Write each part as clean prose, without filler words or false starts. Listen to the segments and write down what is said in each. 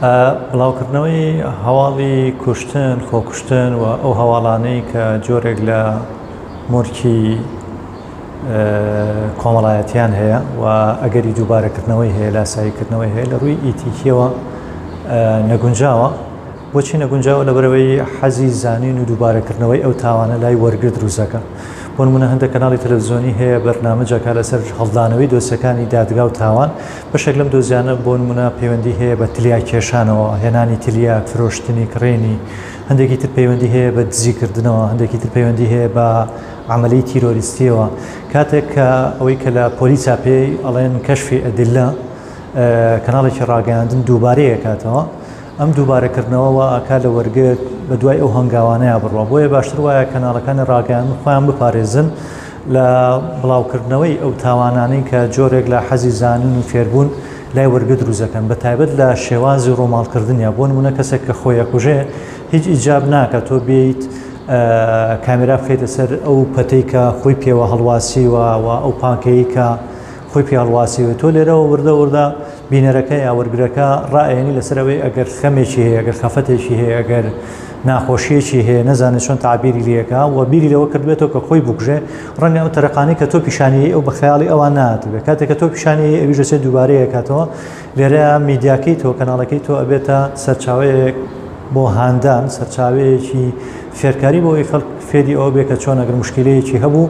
بڵاوکردنەوەی هەواڵی کوشتن، خۆکوشتن و ئەو هەواڵانەی کە جۆرێک لە مۆرکی کۆمەڵایەتیان هەیە و ئەگەری دووبارەکردنەوەی هەیە، لاساییکردنەوەی هەیە، لە ڕووی ئیتیکیەوە نەگونجاوە. بۆچی نەگونجاوە؟ لەبەرئەوەی حەزی زانین و دووبارەکردنەوەی ئەو تاوانە لای وەرگر دروست دەکا. بۆ نموونە هەندێک کەناڵی تەلەڤزیۆنی هەیە بەرنامەج ئەکا لەسەر هەڵدانەوەی دۆسیەکانی دادگا و تاوان، بەشێک لەم دۆزیانە بۆ نموونە پەیوەندی هەیە بە تلیاک کێشانەوە، هێنانی تلیاک، فرۆشتنی، کڕینی، هەندێکی تر پەیوەندی هەیە بە دزیکردنەوە، هەندێکی تر پەیوەندی هەیە بە عەمەلی تیرۆریستیەوە. کاتێک کە ئەوەی کە لە پۆلیسا پێی ئەڵێن کەشفی ئەدلە، کەناڵێکی ڕاگەیاندن دووبارەی ئەکاتەوە، ئەم دووبارەکردنەوە وا ئەکا لە وەرگر بە دوای ئەو هەنگاوانەیا بڕوا. بۆیە باشتر وایە کەناڵەکانی ڕاگەیاندن خۆیان بپارێزن لە بڵاوکردنەوەی ئەو تاوانانەی کە جۆرێک لە حەزی زانین و فێربوون لای وەرگر دروست دەکەن، بە تایبەت لە شێوازی ڕووماڵکردنیا. بۆ نموونە کەسێک کە خۆی ئەکوژێ هیچ ئیجاب ناکا تۆ بێیت کامێرا بخەیتە سەر ئەو پەتەی کە خۆی پێوە هەڵواسیوە و ئەو پانکەی کە خۆی پێ هەڵواسیوە. تۆ لێرەوە وردە وردە بینەرەکە یا وەرگرەکە ڕائەیەنی لەسەر ئەوەی ئەگەر خەمێکی هەیە، ئەگەر خەفەتێکی هەیە، ئەگەر ناخۆشیەکی هەیە، نەزانێت چۆن تەعبیری لێکا و بیری لەوە کردبێتەوە کە خۆی بکوژێ، ڕەنگە ئەو تەرەقانەی کە تۆ پیشانی ئەو بە خەیاڵی ئەوان نەهاتبێ. کاتێک کە تۆ پیشانی ئەویش دەچێت دووبارەی ئەکاتەوە. لێرەیە میدیاکەی تۆ، کەناڵەکەی تۆ ئەبێتە سەرچاوەیەک بۆ هاندان، سەرچاوەیەکی فێرکاری بۆ ئەوەی خەڵک فێری ئەوە بێ کە چۆن ئەگەر مشکلەیەکی هەبوو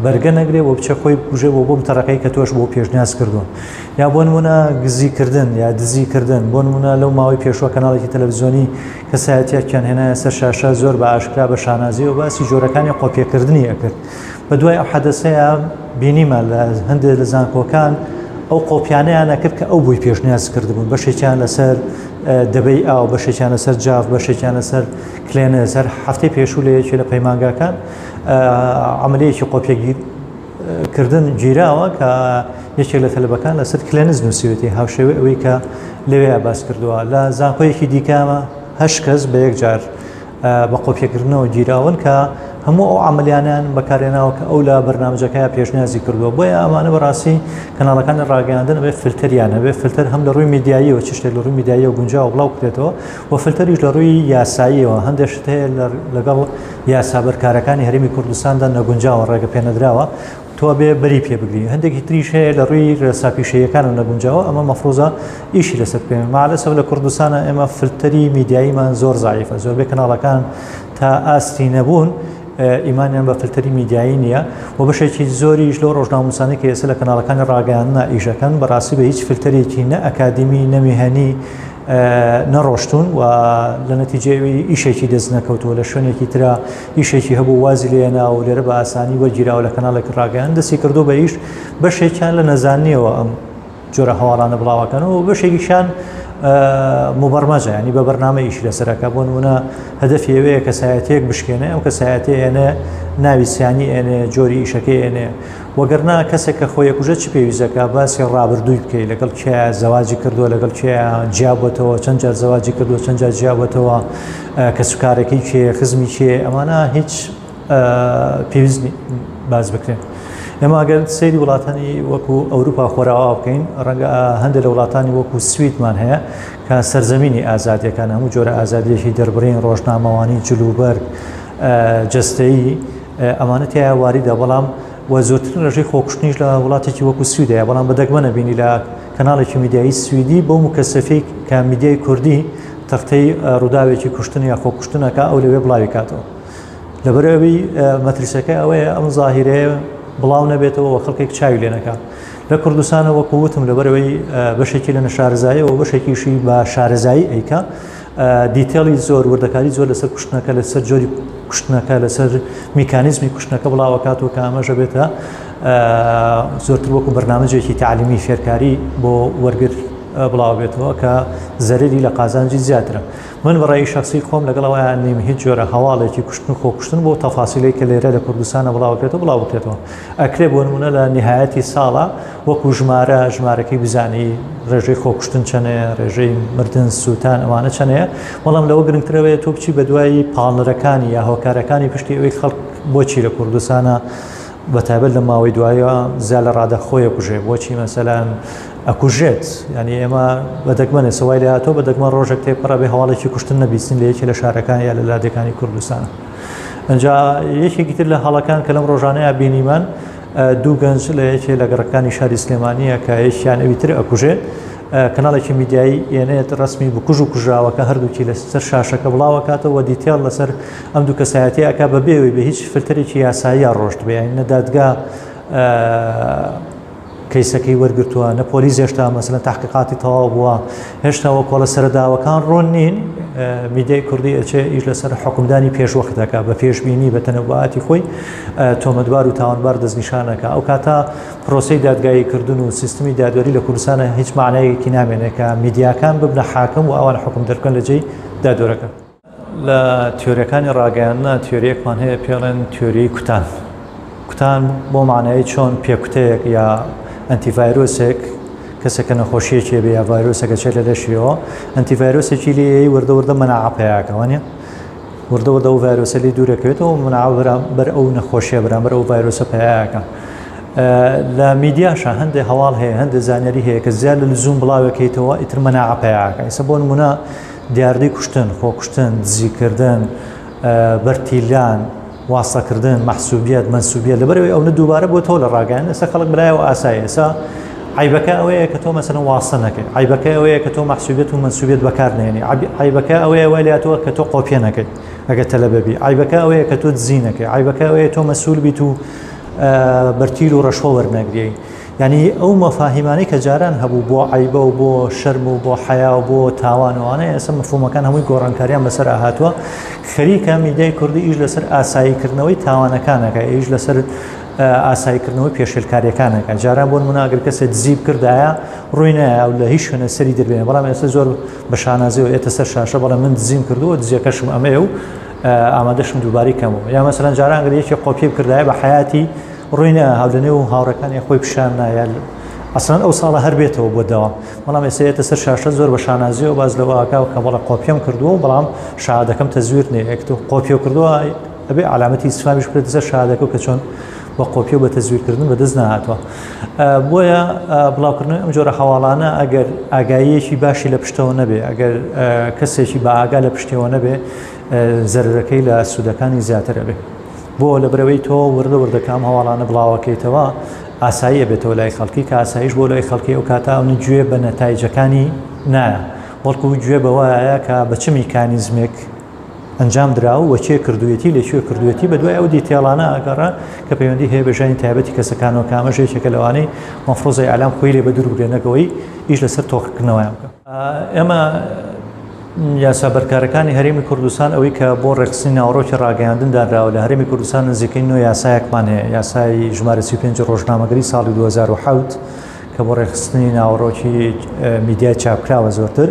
بەرگە نەگرێ و بچێ خۆی بکوژێ و بۆم تەرەقەی کە تۆش بۆ پێشنیاز کردووە. یا بۆ نمونە گزیکردن یا دزیکردن، بۆ نمونە لەو ماوەی پێشوە کەناڵێکی تەلەڤزیۆنی کەسایەتیەکیان هێنایە سەر شاشە زۆر بە ئاشکرا بە شانازیەوە باسی جۆرەکانی قۆپیەکردنی ئەکرد. بە دوای ئەو حەدەسەیە بینیمان لە هەندێک لە زانکۆکان ئەو قۆپیانەیان ئەکرد کە ئەو بۆی پێشنیاز کردبوون، بەشێکیان لەسەر دەبەی ئاو، بەشێکیان لەسەر جاف، بەشێکیان لەسەر کلێنس. هەر هەفتەی پێشوو لە یەکێ لە پەیمانگاکان عەمەلیەکی قۆپیەگیر کردن گیراوە کە یەکێک لە تەلەبەکان لەسەر کلێنز نووسیوێتی هاوشێوەی ئەوەی کە لەوێ باس کردووە. لە زانکۆیەکی دیکەمە هەشت کەس بە یەک جار بە قۆپیەکردنەوە گیراون کە هەموو ئەو عملیانیان بەکارێناوە کە ئەو لە بەرنامەجەکەی پێشنیازی کردووە. بۆیە ئەمانە بەڕاستی کەناڵەکانی ڕاگەیاندن ئەبێ فلتەریان هەبێ، فلتەر هەم لە ڕووی میدیاییەوە چ شتێک لە ڕووی میدیاییەوە گونجاوە بڵاو بکرێتەوە و فلتەریش لە ڕووی یاساییەوە. هەندێک شت هەیە لەگەڵ یاسا بەرکارەکانی هەرێمی کوردستاندا نەگونجاوە، ڕێگە پێنەدراوە تۆ بێ بەری پێ بگری. هەندێکی تریش هەیە لە ڕووی ڕێسا پیشەیەکانەوە نەگونجاوە، ئەمە مەفروزە ئیشی لەسەر بکەین. مەعلەسەف لە کوردستانە ئێمە فلتەری میدیاییمان زۆر زەعیفە، زۆربەی کەناڵەکان تا ئاستی نەبوون ئیمانیان بە فلتەری میدیایی نییە و بەشێکی زۆریش لەو ڕۆژنامەنووسانەی کە ئێستا لە کەناڵەکانی ڕاگەیاندنا ئیشەکەن بەڕاستی بە هیچ فلتەرێکی نە ئەکادیمی نە میهەنی نەڕۆشتوون و لە نەتیجەی ئیشێکی دەست نەکەوتووە، لە شوێنێکی ترا ئیشێکی هەبوو وازی لێنا و لێرە بە ئاسانی وەرگیراوە لە کەناڵێکی ڕاگەیاند دەستی کردو بە ئیش. بەشێکیان لە نەزانیەوە ئەم جۆرە هەواڵانە بڵاوەکەنەوە و بەشێکیشیان مبەرمەجە، ینی بە بەرنامە ئیشی لەسەرەکە. بۆ نمونە هەدەفی ئەوەیە کەسایەتیەک بشکێنێ، ئەم کەسایەتیە ئێنێ ناوی سیانی ئێنێ جۆری ئیشەکەی ئێنێ، وەگەرنا کەسێک کە خۆی ئەکوژێت چ پێویست دەکات باسی ڕابردووی بکەی، لەگەڵ کێ زەواجی کردووە، لەگەڵ کێ جیابووەتەوە، چەند جار زەواجی کردووە، چەند جار جیابووەتەوە، کەسوکارەکەی کێ، خزمی کێ، ئەمانە هیچ پێویست باس بکرێن. ئێمە ئەگەر سەیری وڵاتانی وەکو ئەوروپا خۆراوا بکەین، ڕەنگە هەندێک لە وڵاتانی وەکو سویدمان هەیە کە سەرزەمینی ئازادیەکان، هەموو جۆرە ئازادیەکی دەربڕین، ڕۆژنامەوانی، جلوبەرگ، جەستەیی ئەمانە تیایا واریدە، بەڵام و زۆرترین ڕێژەی خۆکوشتنیش لە وڵاتێکی وەکو سویدەیە، بەڵام بە دەگمەنە بینی لە کەناڵێکی میدیایی سویدی بەو مکەسەفەی کە میدیای کوردی تەختەی ڕووداوێکی کوشتن یا خۆکوشتنەکە ئەو لەوێ بڵاوی کاتەوە. لەبەرئەوەی مەترسیەکە ئەوەیە ئەم زاهیرەیە بڵاو نەبێتەوە و خەڵکێک چاوی لێ نەکا. لە کوردستانە وەکو وتم لەبەرئەوەی بەشێکی لە نەشارەزاییەوە بەشێکیشی بە شارەزایی ئەیکا، detail ی زۆر، وردەکاری زۆر لەسەر کوشتنەکە، لەسەر جۆری کوشتنەکە، لەسەر میکانیزمی کوشتنەکە بڵاوەکاتەوە کە ئەمەش ئەبێتە زۆرتر وەکو بەرنامەجێکی تەعلیمی فێرکاری بۆ وەرگر بڵاو بێتەوە کە زەرەری لە قازانجی زیاترە. من بە ڕای شەخسی خۆم لەگەڵ ئەوەیان نیم هیچ جۆرە هەواڵێکی کوشتن و خۆکوشتن بۆ تەفاسیلەی کە لێرە لە کوردستانە بڵاوکرێتەوە بڵاو بکرێتەوە. ئەکرێ بۆ نمونە لە نهایەتی ساڵە وەکو ژمارە ژمارەکەی بزانی ڕێژەی خۆکوشتن چەنەیە، ڕێژەی مردن، سووتان ئەوانە چەنەیە، بەڵام لەوە گرنگترەوەیە تۆ بچی بە دوای پاڵنەرەکانی یا هۆکارەکانی پشتی ئەوەی خەڵک بۆچی لە کوردستانە بە تایبەت لە ماوەی دوایە زیاد لە ڕادە خۆی ئەکوژێ، بۆچی مەسەلەن ئەکوژێت یعنی ئێمە بە دەگمەن ئێستا وای لێ هاتووە بە دەگمەن ڕۆژێک تێپەڕە بێ هەواڵێکی کوشتن نەبیستین لە یەکێ لە شارەکان یا لە لادێکانی کوردستان. ئەجا یەکێکی تر لە هەڵەکان کە لەم ڕۆژانەیە بینیمان دوو گەنج لە یەکێ لە گەڕەکانی شاری سلێمانیە کە یەکیان ئەوی تر ئەکوژێ کەناڵێکی میدیایی ئێنێت ڕسمی بکوژ و کوژراوەکە هەردووکی لەسەر شاشەکە بڵاوەکاتەوە detail لەسەر ئەم دوو کەسایەتی ئەک بە بێوی بە هیچ فلتەرێکی یاساییە ڕۆشت بێ نە دادگا کەیسەکەی وەرگرتووە نە پۆلیس هێشتا مەسەلەن تەحقیقاتی تەواو بووە هێشتا وەکۆڵە سەرەداوەکان ڕوون نین میدیای کوردی ئەچێ ئیش لەسەر حکومدانی پێشوەخت دەکا بە پێشبینی بە تەنەبوعاتی خۆی تۆمەتبار و تاوانبار دەستنیشانەکە ئەو کاتە پرۆسەی دادگایی کردن و سیستمی دادوەری لە کوردستانە هیچ معنایەکی نامێنێت کە میدیاکان ببنە حاکم و ئەوان حکوم دەربکەن لە جێی دادوەرەکە. لە تیۆریەکانی ڕاگەیاندنا تیۆریەکمان هەیە پێڵێن تیۆریی کوتان. کوتان بۆ معنای چۆن پێکوتەیەک یا ئەنتیڤایرۆسێک کەسێک کە نەخۆشیەکی بێ یا ڤایرۆسەکە چێت لە لەشیەوە ئەنتیڤایرۆسێکی لێی وردە وردە مەناعە پەیاکە وانە وردە وردە ئەو ڤایرۆسە لێ دوورەکەوێتەوە مەناعە بەر ئەو نەخۆشیە بەرامبەر ئەو ڤایرۆسە پەیاکە. لە میدیاشە هەندێک هەواڵ هەیە هەندێک زانیاری هەیە کە زیاد لە لزوم بڵاوەکەیتەوە ئیتر مەناعە پەیاکە ئێستا بۆ نمونە دیاردەی کوشتن، خۆکوشتن، دزیکردن، بەرتیلدان، واستەکردن، مەحسوبیەت، مەنسوبیەت، لەبەرئەوەی ئەونە دووبارە بۆتەوە لە ڕاگەیاندن ئێستا خەڵک بەلایەوە ئاسایە ئێستا عەیبەکە ئەوەیە کە تۆ مەسەلەن واستە نەکەی عەیبەکە ئەوەیە کە تۆ مەحسوبیەت و مەنسوبیەت بەکار نێنی عەیبەکە ئەوەیە وای لاتوە کە تۆ قۆپیە نەکەی ئەگەر تەلەبە بی عەیبەکە ئەوەیە کە تۆ دزی نەکەی عەیبەکە ئەوەیە تۆ مەسئول بیت و بەرتیل و ڕەشوە وەرنەگری یانی ئەو مەفاهیمانەی کە جاران هەبوو بۆ عەیبە و بۆ شەرم و بۆ حەیا و بۆ تاوان و ئەوانە ئێستا مەفهومەکان هەمووی گۆڕانکاریان بەسەر هاتووە خەریکە میدیای کوردی ئیش لەسەر ئاساییکردنەوەی تاوانەکانەکە ئیش لەسەر ئاساییکردنەوەی پێشێلکاریەکانەکە جاران بۆ نمونە ئەگەر کەسێ دزی بکردایە ڕووی نایە و لە هیچ شوێنە سەری دەربێنێ بەڵام ئێستا زۆر بە شانازیەوە ئێتە سەر شاشە بەڵێ من دزیم کردووە دزیەکەشم ئەمەیە و ئامادەشم دووبارەی کەمەوە یا مەسەلەن جاران ئەگەر یەکێ قۆپیە بکردایە بە حەیاتی ڕووی نایە هاو لەنێو هاوڕێکانی خۆی پیشان نایە ئەسڵەن ئەو ساڵە هەر بێتەوە بۆ دەوام بەڵام ئێستا یەتە سەر شاشە زۆر بە شانازیەوە باز لەوە ئەکا کە بەڵێ قۆپیەم کردووە بەڵام شەهادەکەم تەزویر نییە یەک تۆ قۆپیە کردووە ئەبێ عەلامەتی ئیسفامیش بکرێتە سەر شەهادەکە کە چۆن بە قۆپیە و بە تەزویرکردن بەدەست نەهاتووە بۆیە بڵاوکردنەوەی ئەم جۆرە هەواڵانە ئەگەر ئاگاییەکی باشی لە پشتەوە نەبێ ئەگەر کەسێکی بە ئاگا لە پشتەوە نەبێ زەرەرەکەی لە سوودەکانی زیاتر ئەبێ. بۆ لەبەرئەوەی تۆ وردە وردە کە ئەم هەواڵانە بڵاوەکەیتەوە ئاسایی ئەبێتەوە لای خەڵکی کە ئاساییش بۆ لای خەڵکی ئەو کاتە ئەونە گوێ بە نەتایجەکانی نایە بەڵکو گوێ بەوەیە کە بە چ میکانیزمێک ئەنجام درا و کێ کردوویەتی لە کوێ کردوویەتی بە دوای ئەو detail انە ئەگەڕا کە پەیوەندی هەیە بە ژیانی تایبەتی کەسەکانەوە کە ئەمەش یەکێکە لەوانەی مەفروزە ئیعلام خۆی لێ بەدوور بگرێ نەک ئەوەی ئیش لەسەر تۆخکردنەوەیان بکا. ئێمە یاسا بەرکارەکانی هەرێمی کوردستان ئەوەی کە بۆ ڕێکخستنی ناوەڕۆکی ڕاگەیاندن دانراوە لە هەرێمی کوردستان نزیکەی نۆ یاسایەکمان هەیە یاسای ژمارە 35 ڕۆژنامەگەری ساڵی 2007 کە بۆ ڕێکخستنی ناوەڕۆکی میدیای چاپکراوە زۆرتر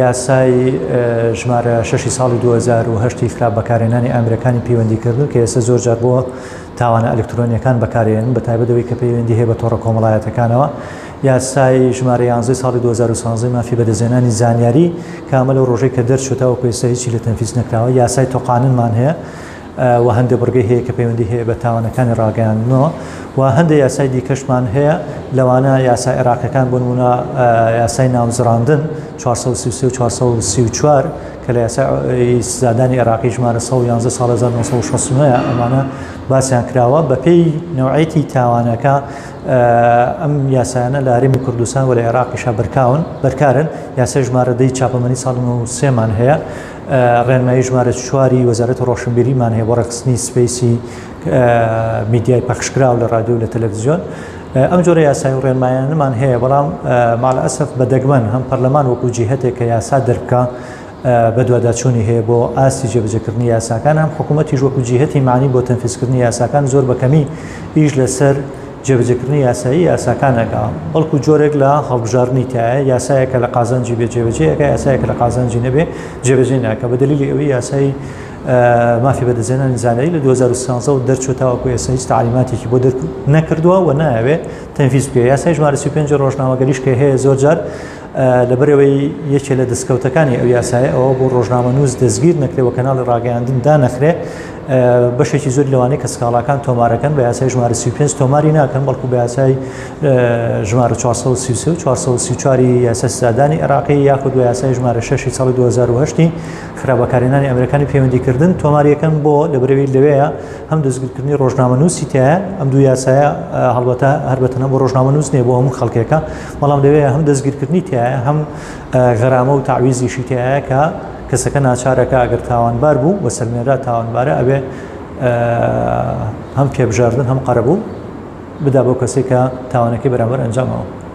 یاسای ژمارە شەشی ساڵی 2010 خراپ بەکارهێنانی ئامرەکانی پەیوەندیکردن کە ئێستا زۆر جار بۆ تاوانە ئەلکترۆنیەکان بەکارێن بە تایبەتەوەی کە پەیوەندی هەیە بە تۆڕە کۆمەڵایەتەکانەوە یاسای ژمارە یانزەی ساڵی 2013 مافی بەدەستهێنانی زانیاری کە ئەمە لەو ڕۆژەی کە دەرچوو تاوەکو ئێستا هیچی لە تەنفیز نەکراوە یاسای تۆقاننمان هەیە و هەندێک بڕگەی هەیە کە پەیوەندی هەیە بە تاوانەکانی ڕاگەیاندنەوە و هەندێک یاسای دیکەشمان هەیە لەوانە یاسا عێراقیەکان بۆ نمونە یاسای ناوزڕاندن 433 و 434 کە لە یاسای سزادانی عێراقی ژمارە 111 ساڵ 1969 ئەمانە باسیان کراوە بەپێی نەوعێتی تاوانەکە ئەم یاسایانە لە هەرێمی کوردستان و لە عێراقیشا بەرکاون بەرکارن یاسای ژمارە دەی چاپەمەنی ساڵ سێمان هەیە ڕێنمایی ژمارە چواری وەزارەتی ڕۆشنبیریمان هەیە بۆ ڕێکخستنی space ی میدیای پەخشکراو لە رادیۆ و لە تەلەڤزیۆن ئەم جۆرە یاسای و ڕێنمایانەمان هەیە بەڵام مع الأسف بە دەگمەن هەم پەرلەمان وەکو جیهەتێک کە یاسا دەربکە بەدواداچوونی هەیە بۆ ئاستی جێبەجێکردنی یاساکان، هەم حکوومەتیش وەکوو جیهەتی مەعنی بۆ تەنفیزکردنی یاساکان زۆر بە کەمی ئیش لەسەر جێبەجێکردنی یاسایی یاساکان ئەکا، بەڵکوو جۆرێک لە هەڵبژاردنی تایە، یاسایەکە لە قازانجی بێ جێبەجێ ئەکا، یاسایەکە لە قازانجی نەبێ جێبەجێ ناکا. بە دەلیلی ئەوەی یاسای مافی بەدەستهێنانی زانیاری لە 2013 وە دەرچووە تاوەکو ئێستا هیچ تەعلیماتێکی بۆ دەر نەکردووە و نایەوێ تەنفیز بکرێ. یاسای ژمارە 35 ڕۆژنامەگەریش کە هەیە زۆر جار. لەبەرئەوەی یەکێ لە دەستکەوتەکانی ئەو یاسایە ئەوە بوو ڕۆژنامەنووس دەستگیر نەکرێ و کەناڵی ڕاگەیاندن دانەخرێ، بەشێکی زۆری لەوانەی کە سکاڵاکان تۆمارەکەن بە یاسای ژمارە 35 تۆماری ناکەن بەڵکو بە یاسای ژمارە 433 و 434 یاسای سزادانی عێراقی یاخود بە یاسای ژمارە 6 ساڵی 2008 خراپ بەکارهێنانی ئەمرەکانی پەیوەندیکردن تۆماریەکەن بۆ لەبەرەوەی لەوەیە هەم دەستگیرکردنی ڕۆژنامەنووسی تایە ئەم دوو یاسایە هەڵبەتە هەر بە تەنها بۆ ڕۆژنامەنووس نییە بۆ هەموو خەڵکێکە بەڵام لەوەیە هەم دەستگیرکردنی تایە هەم غەرامە و تەعویزیشی تایە کە کەسەکە ناچارەکە ئەگەر تاوانبار بوو و سەلمێنرا تاوانبارە ئەبێ هەم پێبژاردن هەم قەرەبوو بدا بەو کەسێک کە تاوانەکەی بەرامبەر ئەنجامەوە.